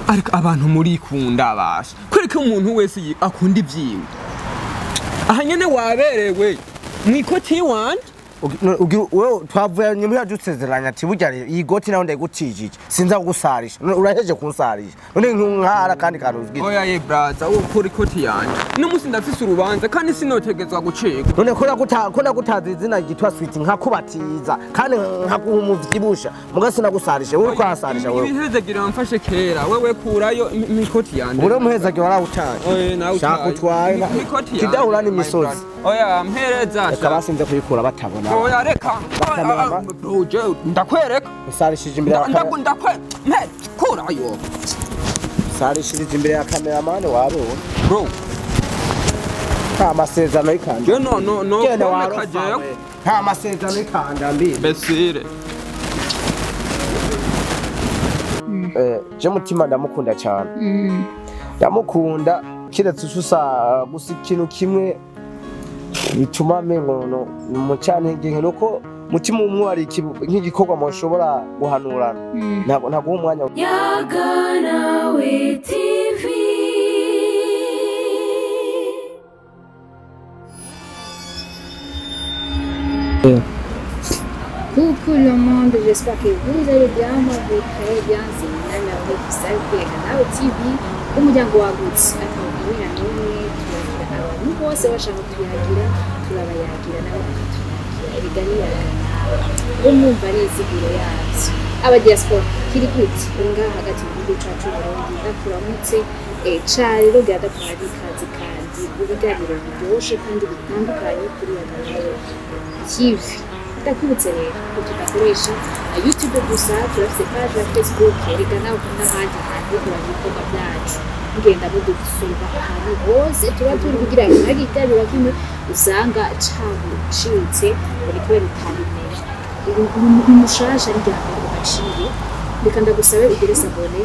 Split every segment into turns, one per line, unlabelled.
Ariko abantu murikunda basha kwereka umuntu wese akunda ibyiwe aha nyene waberewe mwikoti wanje.
Wewe twavuye nyuma yadusezeranya ati burya iyi goti nawe ndayigutijije sinza kugusarisha uraheje kunsarisha none nkara kandi kantu.
Oya ye brother, ukora ikoti yanje n'umunsi ndafise urubanza kandi sinotegezwa gucika.
None ko nagutaza izina ryitwa Sweet nkakubatiza kandi nkaguha umuvyibusha muga sinagusarisha wewe kwasarisha wewe.
Ibihezagira mfashe kera wewe kurayo mikoti yanje.
Uri umuhezagira warawutaye.
Oya nawe
shaka utwaye kidahura n'imisozi.
Oya mpereza
reka basinze kuyikura batabona.
Oya reka ndakwereka
usarishije imbere ya
kamera kurayo
usarishije imbere ya kameramani wabona
bro
nta masezerano y'ikanda.
Yo no no no
nta masezerano y'ikanda mbi
besire.
Je mutima ndamukunda cyane. Ndamukunda kiretse ususa gusa ikintu kimwe bituma mengono mu cyane ngihe nuko mutima umwe ari nk'igikorwa mushobora guhanurana ntabwo ntaguha umwanya.
Yaganawe TV. Coucou le monde, j'espère que vous allez bien, moi je vais très bien, c'est Nana Officiel Yaganawe TV, umuryango wagutse atawubwira n'umwe turakira abantu bose bashaka kutuyagira turabayagira nabo bakatuyagira ibiganiro nawe umwumva ari iziguro yabyo. Aba diaspora kiri gute uri ngaha hagati mu gihugu cyacu Burundi ndakuramutse ca rero gadakwari ikaze kandi ibiganiro biryoshe kandi bitandukanye kuri Yaganawe TV. Ndakwibutse rero ko tudakoresha YouTube gusa, turafite page ya Facebook erega nawe n'ahandi hantu ho kuraba ibikorwa byacu mugenda mudusura ahantu hose tuba turi kugira ngo ntihagire ikiganiro kimwe usanga cagucitse ngo ni kubera utabimenye. Umushasha ari rya mbere uhaciye, reka ndagusabe ugire sabone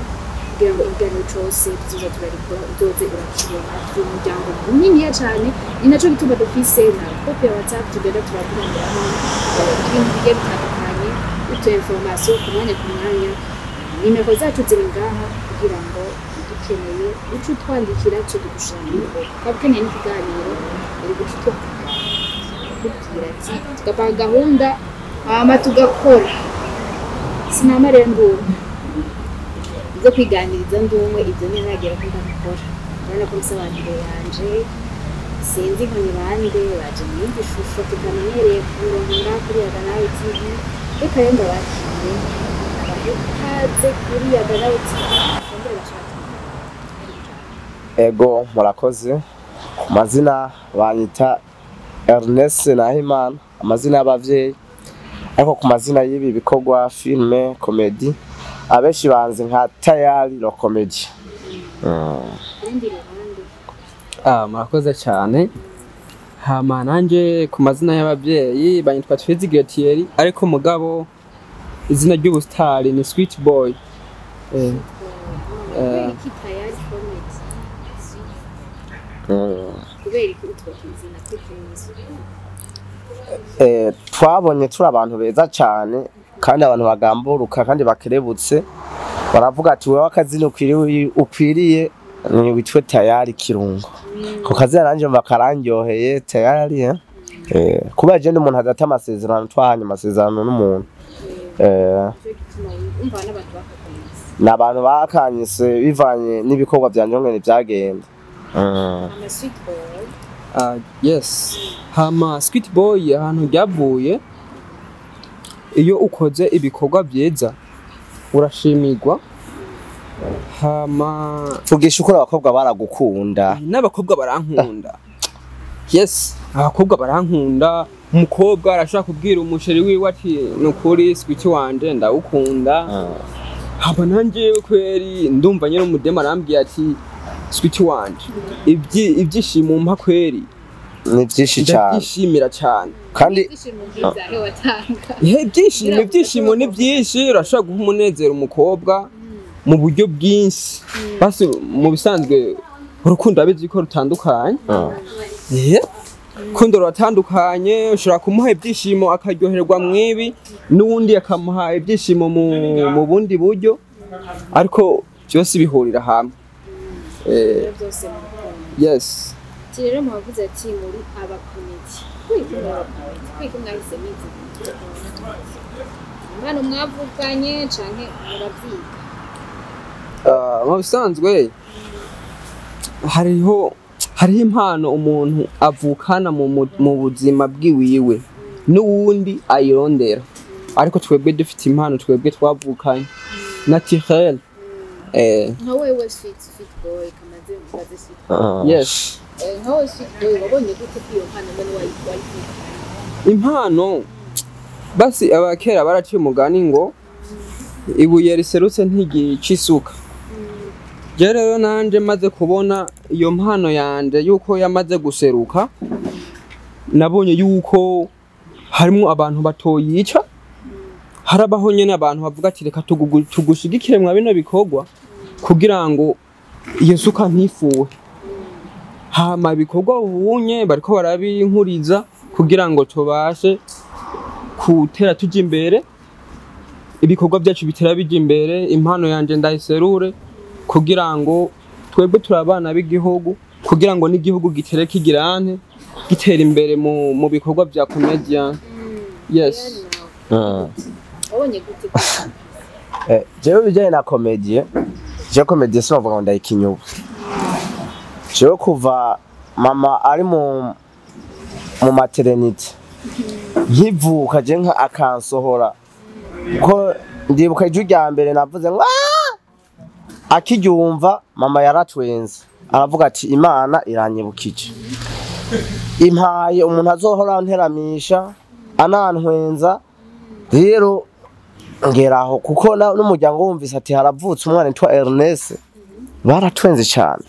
kugira ngo ikiganiro cose tuzoza turarikora uzoze urakibona. Turi umuryango muniniya cane, ni naco gituma dufise na kopi ya WhatsApp tugenda turavuganiramo ibintu bigiye bitandukanye, utu information ku mwanya ku mwanya. Nimero zacu ziri ngaha kugira ngo udukeneye uce utwandikira tuce tugushira muri groupe. Ukaba ukeneye n'ikiganiro uri guca utubwira ati tugapanga gahunda hama tugakora. Sinama rero ndumwe ibyo kwiganiriza ndumwe ibyo ntaragera ko ndabikora. Urabona ko misobanuro yanje sinzi ngo ni bande baje mu yindi shusho tutamenyereye kuronka ngaha kuri Yaganawe TV. Reka rero ndabakire abahe ikaze kuri Yaganawe TV bongere bashake.
Ego murakoze. Ku mazina banyita Ernest Nahimana, amazina y'abavyeyi, ariko ku mazina y'ibi bikorwa filme comedy abenshi banze nka Tayari no comedy.
Murakoze cyane. Hama nanje ku mazina y'abavyeyi banyitwa Twizigire Thierry, ariko mugabo izina ry'ubustari ni Sweet Boy.
Twabonye turi abantu beza cyane kandi abantu bagamburuka kandi bakerebutse, baravuga ati wewe akazina ukwiriye ni witwe Tayari Kirungo. Ko kazina nanje bakaranyoheye Tayari kuba je n'umuntu adata amasezerano twahanye amasezerano n'umuntu n'abantu bakanyise bivanye n'ibikorwa byanje ngene byagenda.
Yes, hama Sweet Boy ahantu ryavuye, iyo ukoze ibikorwa byiza urashimirwa. Hama
tugisha ukora abakobwa baragukunda
n'abakobwa barankunda. Yes, abakobwa barankunda. Umukobwa arashaka kubwira umusheri wiwe ati nukuri Sweet wanje ndagukunda. Hama nanje kweri ndumva nyene umudema arambwiye ati Sweet wanje ibyishimo mpa kweri
ni byinshi cyane,
ndabyishimira cyane.
Kandi
ibyishimo ibyishimo ni byinshi, urashobora guha umunezero umukobwa mu buryo bwinshi. Basi mu bisanzwe urukundo abizi ko rutandukanye. Urukundo ruratandukanye, ushobora kumuha ibyishimo akaryoherwa mwibi, n'uwundi akamuha ibyishimo mu bundi buryo. Ariko Byose bihurira hamwe.
Rero byose mu rukundo.
Yes.
Ati rero muhavuze ati muri abakomedi, kwiki muri abakomedi, kwiki mwahisemo izi impano, mwavukanye canke muravyiga?
Mu bisanzwe hariho impano umuntu avukana mu buzima bwiwiwe, n'uwundi ayirondera, ariko twebwe dufite impano twebwe twavukanye naturel.
Nka wewe sweet boy, kamaze mubaze sweet boy.
Yes.
Nka wewe sweet boy, wabonye gute ko iyo mpano none wayivukanye?
Impano basi, abakera baraciye umugani ngo ibuye riserutse ntigica isuka. Je rero nanje maze kubona iyo mpano yanje yuko yamaze guseruka, nabonye yuko harimwo abantu batoyica. Harabaho nyene abantu bavuga ati reka tugushigikire mwa bino bikorwa kugira ngo iyo suka ntifuwe. Hama ibikorwa ubunye bariko barabinkuriza kugira ngo tubashe gutera tuja imbere, ibikorwa byacu bitera bija imbere, impano yanje ndayiserure kugira ngo twebwe turi abana b'igihugu, kugira ngo n'igihugu gitere kigirante gitera imbere mu bikorwa bya comedian. Yes.
Wabonye gute ko
Jewe bijyanye na comédie, je comédie sinavuga ngo ndayikinya ubu. Jewe kuva mama ari mu maternité nkivuka, je nka akansohora, kuko ndibuka ijwi rya mbere navuze ngo "Ah!" Akiryumva mama yaratwenze, aravuga ati Imana iranyibukije, impaye umuntu azohora anteramisha anantwenza. Rero ngeraho kuko n'umuryango wumvise ati haravutse umwana witwa Ernest, baratwenze cyane.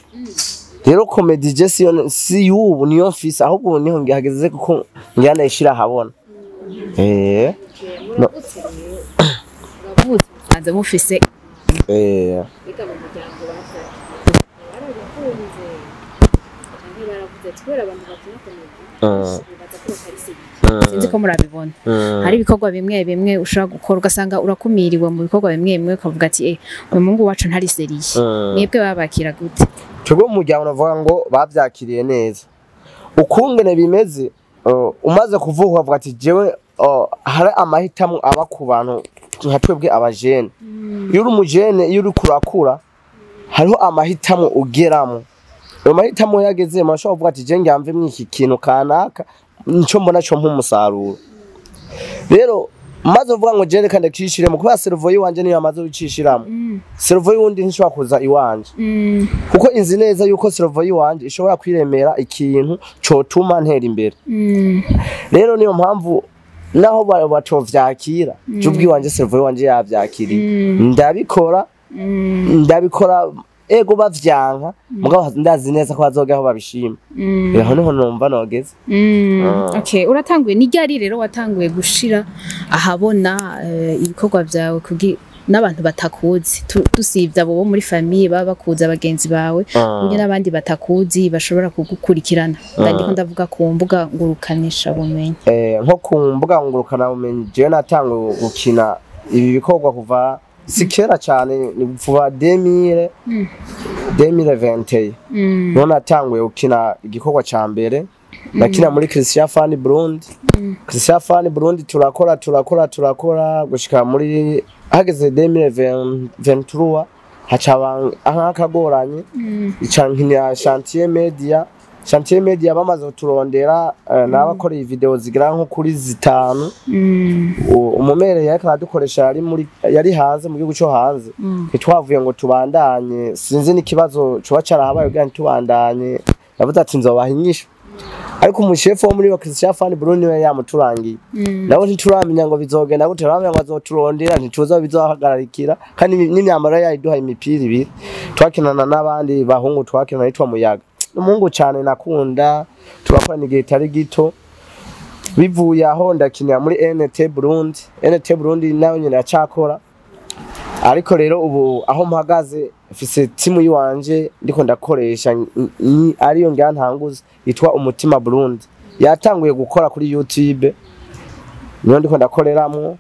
Rero comédie je siyo si y'ubu niyo mfise, ahubwo ubu niho ngihageze kuko ngira ndayishira ahabona.
Muravutse rero, muravutse musanze mufise biga mu muryango, bavyakiriye, barabikunze canke baravuze ati kubera abantu bakina comédie bibaza ko batari sérieux? Sinzi ko murabibona, hari ibikorwa bimwe bimwe ushobora gukora ugasanga urakumiriwe mu bikorwa bimwe bimwe, ukavuga ati uyu muhungu wacu ntari sérieux. Mwebwe babakira gute?
Twebwe mu muryango navuga ngo bavyakiriye neza ukungene bimeze. Umaze kuvuka ukavuga ati jewe, hari amahitamo aba ku bantu nka twebwe abajene. Iyo uri umujene, iyo uriko urakura, hariho amahitamo ugeramo. Ayo mahitamo yagezemo, urashobora kuvuga ati je ngira mwe iki kintu kanaka nico mbona co mpa umusaruro. Rero maze uvuga ngo je reka ndakishiremo, kubera cerveau yiwanje niyo yamaze gucishiramo, cerveau y'uwundi ntishobora kuza iwanje, kuko inzi neza yuko cerveau yiwanje ishobora kwiremera ikintu cotuma ntera imbere. Rero niyo mpamvu naho batovyakira, je ubwiwanje cerveau yiwanje yavyakiriye, ndabikora, ndabikora. Ego bavyanka, mugabo ndazi neza ko bazogera aho babishima. Aho niho numva nogeze.
Okay, uratanguye ni ryari rero watanguye gushira ahabona ibikorwa byawe kugi n'abantu batakuzi? Dusibye abo bo muri famille baba bakuzi, abagenzi bawe, burya n'abandi batakuzi bashobora kugukurikirana, ndiko ndavuga ku mbuga ngurukanisha bumenyi.
Nko ku mbuga ngurukana bumenyi, jewe natanguye gukina ibi bikorwa kuva si kera cyane, ni kuva 2000 2021 niho natanguye gukina igikorwa ca mbere. Nakina muri Christian Fan Burundi. Christian Fan Burundi turakora, turakora, turakora gushika muri hageze 2023, haca nk'akagoranye ica nkinira Chantier Media. Chantier Media bamaze kuturondera, n'abakoreye video zigera nko kuri 5. Umumere yariko aradukoresha yari muri yari hanze mu gihugu cyo hanze, ntitwavuye ngo tubandanye. Sinzi n'ikibazo coba carahabaye kugira ntitubandanye. Yavuze ati nzobaha inyishu, ariko umushefu wo muri wa Christian Fan Burundi niwe yamuturangiye. Nabo ntituramenya ngo bizogenda gute, baramenya ngo azoturondera, ntituzi aho bizohagararikira. Kandi n'imyambaro yayiduhaye, imipira ibiri twakinana n'abandi bahungu twakinana yitwa Muyaga, umuhungu cane nakunda, turakorana igihe kitari gito. Bivuye aho ndakinira muri NT Burundi. NT Burundi nayo nyene acakora, ariko rero ubu aho mpagaze mfise timu yiwanje ndiko ndakoresha, ariyo ngira ntanguze, yitwa Umutima Burundi, yatanguye gukora kuri YouTube, niyo ndiko ndakoreramwo.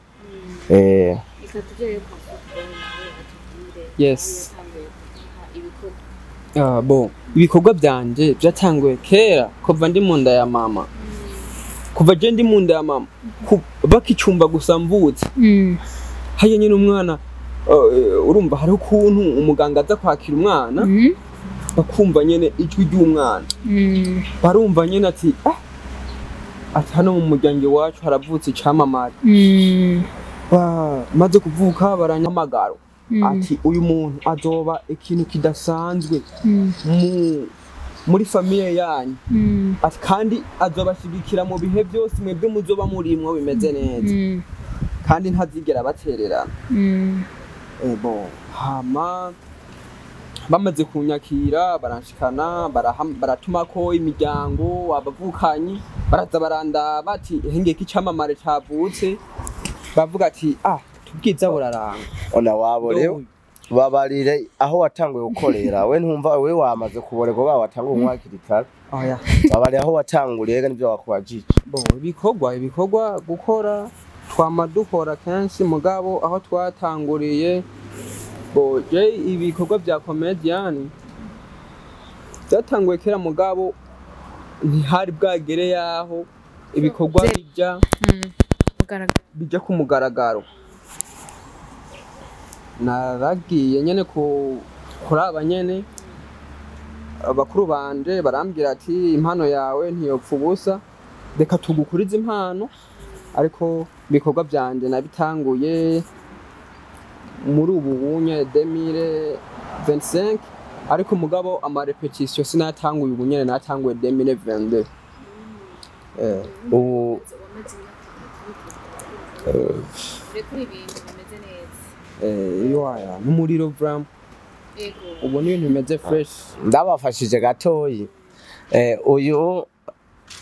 Reka tujye rero kwa football, nawe atubwire
Yes.
aho yatanguye.
Bon, ibikorwa byanje byatanguye kera kuva ndi mu nda ya mama, kuva je ndi mu nda ya mama, bakicumba gusa mvutse. Hariya nyine umwana, urumva hariho ukuntu umuganga aza kwakira umwana, bakumva nyene ijwi ry'umwana, barumva nyene ati ah, ati hano mu muryango iwacu haravutse icamamare. Maze kuvuka baranyahamagara ati uyu muntu azoba ikintu kidasanzwe muri famille yanyu, ati kandi azobashigikira mu bihe byose mwebwe muzoba murimwo bimeze neza, kandi ntazigera batererana. Bon, hama bamaze kunyakira baranshikana, baratumako imiryango, abavukanyi baraza barandaba ati hengeye ko icamamare cavutse, bavuga ati ah, tubwiza buraranga.
Ona wabo rero babarire aho watanguye gukorera. We ntumva, we wamaze kuborerwa ba watanguye kunywa hakiri kare.
Oya.
Babarire aho watanguriye ga nivyo wakubajije.
Bon, ibikorwa gukora twama dukora kenshi, mugabo aho twatanguriye, bo je ibikorwa bya comedian byatanguye kera, mugabo ntihari bwagere yaho ibikorwa bijya bijya ku mugaragaro. Naragiye nyene ku kuraba nyene abakuru banje barambwira ati impano yawe ntiyopfa ubusa, reka tugukurize impano. Ariko ibikorwa byanje nabitanguye muri ubu bunye 2025, ariko mugabo ama répétition sinatanguye ubu nyene, natanguye 2022.
Ubu
Rekuri ibintu bimeze neza.
Iwaya n'umuriro vram.
Ego.
Ubu ni ibintu bimeze fresh.
Ndabafashije gatoyi. Uyu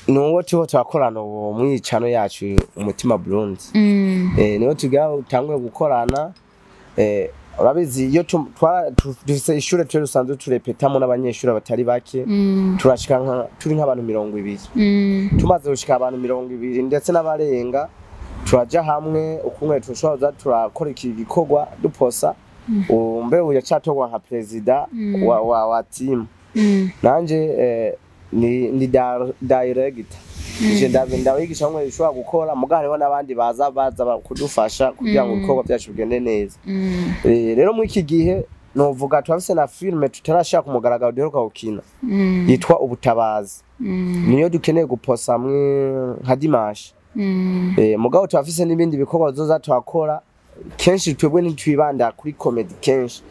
nuwo tuho turakorana ubu mwicano yacu Umutima Burundi. Niwo tugira utanguye gukorana. Urabizi iyo dufise ishure twe dusanzwe turepetamo n'abanyeshuri batari bake, turashika turi nk'abantu 20. Tumaze gushika abantu 20 ndetse n'abarenga, turaja hamwe ukumwe tushobora kuza turakora iki gikorwa duposa. Mbe uyu yacatorwa nka perezida wa team, nanje ni director. Nje ndabigisha bamwe bishobora gukora, muga hariho n'abandi baza kudufasha kugira ngo ibikorwa byacu bigende neza. Rero muri iki gihe novuga turafise na filme tutarashaka ku mugaragaro duheruka gukina yitwa Ubutabazi, niyo dukeneye guposa mwe nka dimanche. Mugabo turafise n'ibindi bikorwa tuzoza turakora kenshi. Twebwe ntitwibanda kuri comedy kenshi,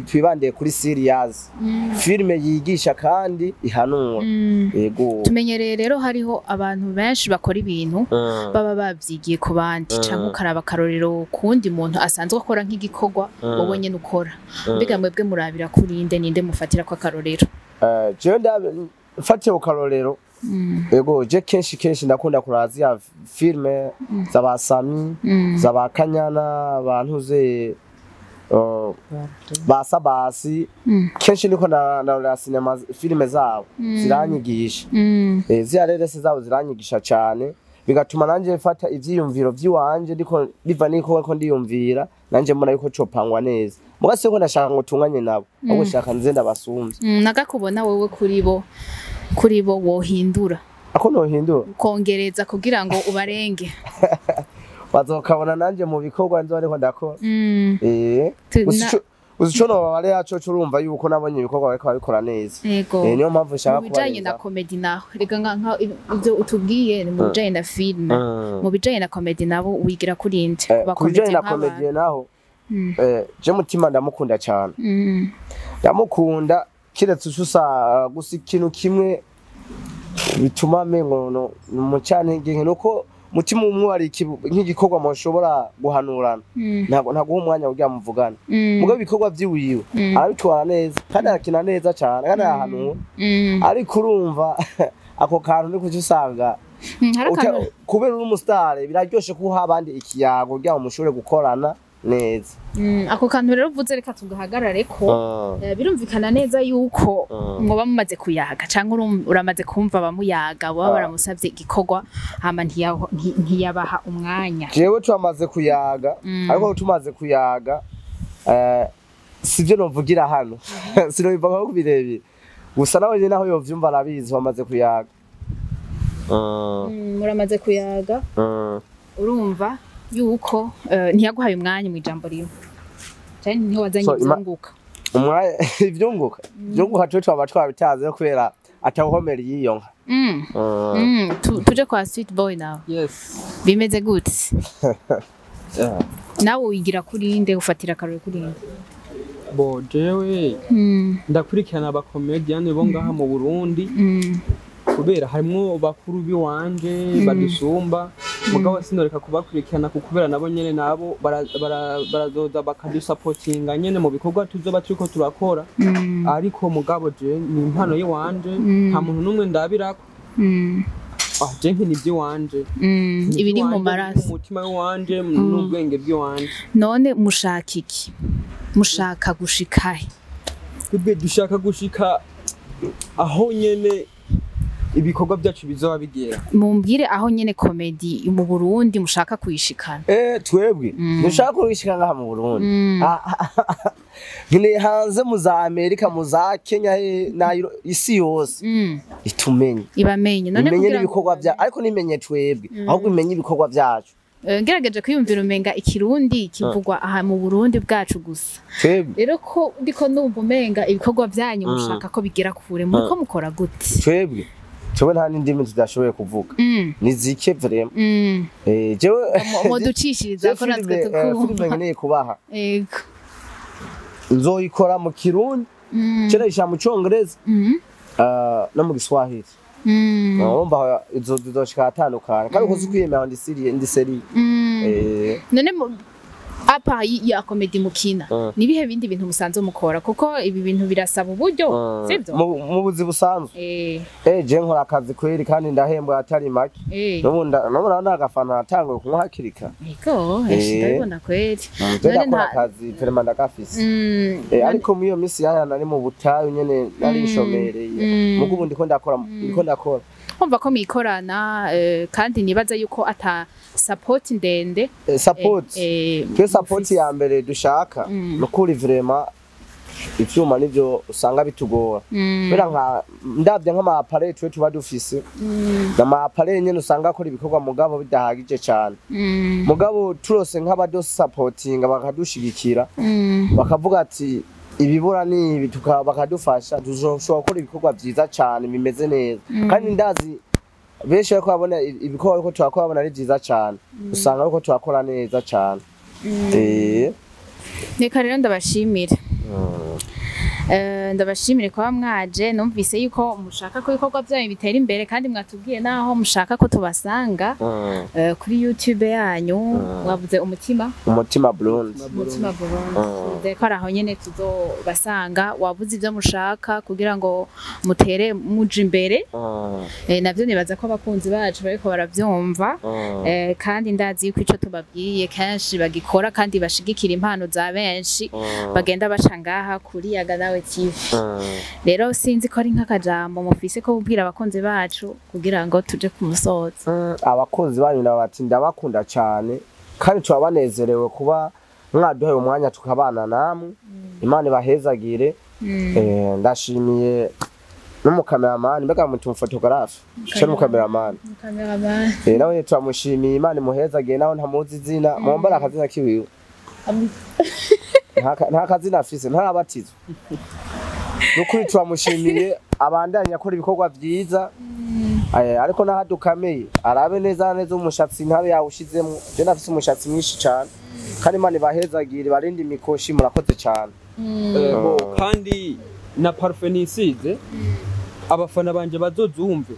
twibandiye kuri serious filme yigisha kandi ihanura. Yego.
Tumenyereye rero hariho abantu benshi bakora ibintu baba bavyigiye ku bandi, canke ukaraba akarorero kuwundi muntu asanzwe akora nk'igikorwa wowe nyene ukora. Mbega mwebwe murabira kuri nde, ninde mufatira ko akarorero?
Jewe mfatiye ku karorero, yego, je kenshi ndakunda kuraza filme z'abasami, z'aba Kanyana, bantuze ba Sabasi. Kenshi niko na sinema filime zabo ziranyigisha. Ziriya rerese zabo ziranyigisha cyane, bigatuma nanje mfata ivyiyumviro vy'iwanje ndiko biva niko ko ndiyumvira nanje mbona yuko copangwa neza. Muga siko ndashaka ngo tunganye nabo, ahubwo nshaka nze ndabasumvye.
Nagakubona wewe kuri bo wohindura
Ako nohindura
ukongereza kugira ngo ubarenge.
Bazokabona nanje mu bikorwa nzo ariko ndakora. Gusa ico nobabare yaco urumva yuko nabonye ibikorwa bariko babikora neza.
Yego.
Niyo mpamvu nshaka
Mu bijanye na
kubarenza.
comedy naho reka nka ibyo utubwiye ni mu bijanye na film, mu bijanye na comedy nabo wigira kuri nde?
Ku bijanye na comedy naho, je Mutima ndamukunda cyane. Ndamukunda kiretse usa gusa ikintu kimwe bituma mengo no mucantege nke nuko Mutima umwe ari nk'igikorwa mushobora guhanurana, ntabwo ntaguha umwanya kugira muvugane. Mugabo ibikorwa vyiwiwe arabitwara neza kandi arakina neza cyane kandi arahanura, ariko urumva ako kantu ni kuki usanga
Hari akantu
kubera uri umusitari biraryoshe kuha abandi ikiyago kugira ngo mushobore gukorana neza.
Ako kantu rero uvuze reka tugahagarare ko. Birumvikana neza yuko mwoba mumaze kuyaga canke uramaze kumva abamuyaga baba baramusavye igikorwa hama ntiyabaha umwanya.
Jewe twamaze kuyaga, ariko tumaze kuyaga Sivyo novugira hano, sinobivuga ko birebire, gusa nawe nyine aho yovyumva arabizi, bamaze kuyaga.
Muramaze kuyaga. Urumva yuko ntiyaguhaye umwanya mu ijambo rimwe cyane, ntiwazanye
So,
ivyunguka.
Umwanya, ivyunguka twe twaba twabitaze no kubera atawuhomera yiyo nka.
Tuje kwa Sweet Boy nawe.
Yes.
Bimeze gute? Nawe wigira kuri nde, ufatira akarore kuri nde?
Bo jewe ndakurikirana abakomediani bo ngaha mu Burundi, kubera harimwo bakuru biwanje badusumba, mugabo sinoreka kubakurikirana kuko kubera nabo nyene nabo barazoza bakadusapotinga nyene mu bikorwa tuzoba turiko turakora. Ariko mugabo je ni impano yiwanje, nta muntu n'umwe ndabirako. Ah, je nkina ivy'iwanje.
Ibiri mu
Ivy'iwanje,
maraso.
Umutima w'iwanje n'ubwenge bw'iwanje.
None mushaka iki? Mushaka gushikahe?
Twebwe dushaka gushika aho nyene ibikorwa byacu bizoba bigera.
Mumbwire aho nyene comedy mu Burundi mushaka kuyishikana.
Twebwe dushaka kubishika ngaha mu Burundi. Nkeneye hanze, mu za Amerika, mu za Kenya, na isi yose itumenye.
Ibamenye. None
imenye
kugira ngo
n'ibikorwa bya, ariko nimenye twebwe, ahubwo imenye ibikorwa byacu.
Ngerageje kwiyumvira, umenga ikirundi kivugwa aha mu Burundi bwacu gusa.
Twebwe
Rero ko ndiko numva umenga ibikorwa byanyu mushaka ko bigera kure, muriko mukora gute?
Twebwe nta n'indimi tudashoboye kuvuga, ni zike vraiment. Jewe
Muducishiriza ko natwe
filime,
tukumva.
Filime nkeneye kubaha,
Ego.
nzoyikora mu Kirundi, kera mu Congereza, no mu Giswahili. Urumva izo zizoshika ahatandukanye, kandi ukoze kwiyemera ndi sérieux, ndi sérieux.
None apa ya comedy mukina, nibihe bindi bintu musanzwe mukora? Kuko ibi bintu birasaba uburyo, sivyo?
Mu buzi busanzwe, je nkora akazi kweri, kandi ndahembwa atari make. N'ubu ndabona agafanta natanguye kunywa hakiri kare.
Ego, ndabibona kweri.
Je
None
ndakora akazi vraiment, ndagafise. Ariko muri iyo minsi yaya nari mu butayu nyene, nari nshomereye. Mugo ubu ndiko ndakora, ndiko ndakora.
Kumva ko mwikorana, kandi nibaza yuko ata support ndende.
Support, twe support
mufise.
ya mbere dushaka, nukuri vraiment ivyuma nivyo usanga bitugora. Kubera nka ndavye nk'ama appareil twe tuba dufise, n'ama appareil nyene usanga akora ibikorwa mugabo bidahagije cane. Mugabo turose nk'abadusapotinga, bakadushigikira, bakavuga ati ibibura ni ibi, bakadufasha, tuzoshobora gukora ibikorwa vyiza cane bimeze neza. Kandi ndazi benshi bariko babona ibikorwa bariko turakora, babona ari vyiza cane, usanga bariko turakora neza cane.
Reka rero ndabashimire. Ndabashimire kuba mwaje. Numvise yuko mushaka ko ibikorwa byanyu bitera imbere, kandi mwatubwiye naho mushaka ko tubasanga, kuri YouTube yanyu. Mwavuze Umutima
Umutima Burundi.
Umutima Burundi. Nizeye ko ari aho nyene tuzobasanga. Wavuze ibyo mushaka kugira ngo mutere muje imbere. Navyo nibaza ko abakunzi bacu bariko baravyumva. Kandi ndazi yuko ico tubabwiye kenshi bagikora, kandi bashigikira impano za benshi bagenda baca ngaha kuri Yaga Nawe TV. Rero sinzi ko ari nk'akajambo mufise ko kubwira abakunzi bacu kugira ngo tuje ku musozo.
Abakunzi banyu nabo bati ndabakunda cyane, kandi turabanezerewe kuba mwaduhaye umwanya tukabana namwe. Imana ibahezagire. Ndashimiye n'umukameramani, mbega muti umufotogarafe cyo n'umukameramani. Nawe turamushimiye, Imana imuhezagire, nawe ntamuzi izina, mumbara akazina kiwiwe. Nta kazina afise, ntarabatizwa. Nukuri turamushimiye, abandanya akora ibikorwa vyiza. Ariko naho adukameye arabe neza neza umushatsi ntabe yawushizemwo, je nafise umushatsi mwinshi cane. Kandi Imana ibahezagire, barinde imikoshi. Murakoze cane.
Bo, kandi na parufe nisize, abafana banje bazozumve.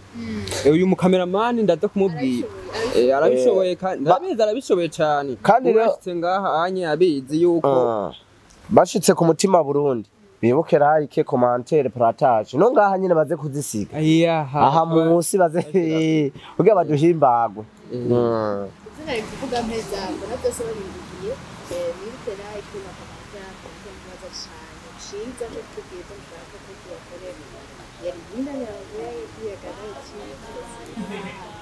Uyu mukameramani ndaza kumubwira. Arabishoboye kandi ndabizi arabishoboye cyane.
Kandi rero-
urashitse ngaha anye abizi yuko
Bashitse ku Mutima Burundi, bibuke like, commentaire, partage, no ngaha nyine baze kuzisiga.
Iyaha.
Aha munsi baze kugira baduhimbagwe.
Izina rivuga mpeza mbona byose babivugiye. Mwibuke like na commentaire, kuko mubaza cane ciza cyo kutubwira ibyo mushaka ko tubakorera. Yari Nina yawe, Yaga Nawe TV.